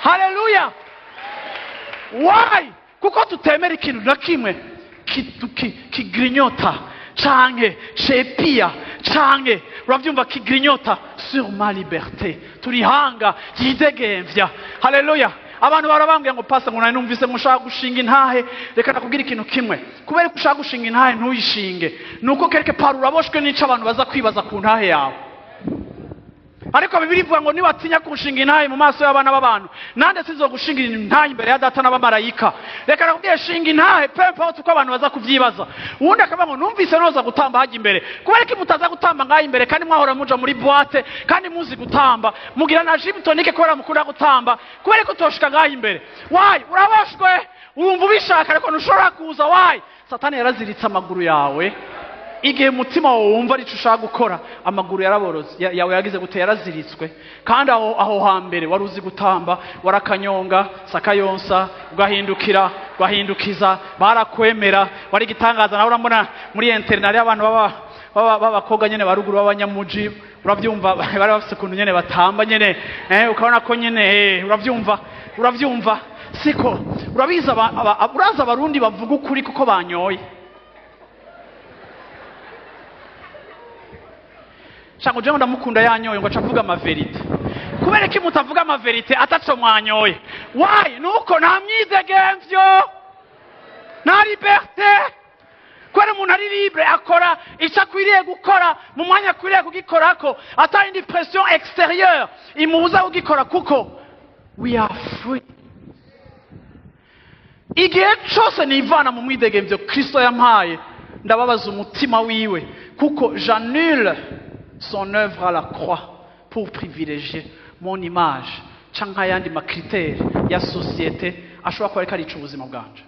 Haleluya! Why? Kuko tutemera ikintu na kimwe kigrignota canke cepiya canke, uravyumva, kigrignota sur ma liberté. Turi hanga ryidegemvya. Haleluya! Abantu barabambwira ngo: "Pastor," ngo, "nari numvise ngo ushaka gushinga intahe." Reka nakubwira ikintu kimwe: kubera ko ushaka gushinga intahe ntuyishinge, nuko quelque part uraboshwe n'ico abantu baza kwibaza ku ntahe yawe. Ariko Bibiliya ivuga ngo: "Niwatinya kunshinga intahe mu maso y'abana b'abantu, nande sizogushingira intahe imbere ya Data n'abamarayika." Reka nakubwiye, shinga intahe peu importe uko abantu baza kuvyibaza. Uwundi akavuga ngo: "Numvise noza gutamba hajya imbere." Kubera ko mutaza gutamba ngaho imbere kandi mwahora muja muri boîte, kandi muzi gutamba, mugira na gym tonic kubera mukunda gutamba, kubera ko utoshika ngaho imbere? Why? Uraboshwe. Urumva ubishaka ariko ntushobora kuza. Why? Satani yaraziritse amaguru yawe. Igihe umutima wawe wumva arico ushaka gukora, amaguru yaraboroze yawe yagize gute? Yaraziritswe. Kandi aho hambere wari uzi gutamba, warakanyonga sakayonsa, ugahindukira, ugahindukiza, barakwemera, wari igitangaza. Nawe urambona muri internat abantu baba b'abakobwa nyene ba ruguru b'abanyamuji, uravyumva, bari bafise ukuntu nyene batamba nyene, ukabona ko nyene, uravyumva, uravyumva siko? Urabizi, urazi Abarundi bavuga ukuri kuko banyoye. Shaka uje ngo ndamukunda yanyoye, ngo aca avuga ama vérités. Kubera ko mutavuga ama vérités ataco mwanyoye? Why? Nuko nta myidegemvyo, nta liberté. Kubera umuntu ari libre akora icyo akwiriye gukora mu mwanya akwiriye kugikorako, ata indi pression extérieure imubuza kugikora, kuko we are free. Igihe cyose nivana mu mwidegemvyo Kristo yampaye, ndababaza umutima wiwe, kuko j'annule son œuvre à la croix pour privilégier mon image canke ayandi ma critères ya société ashobora kuba ariko arica ubuzima bwanje.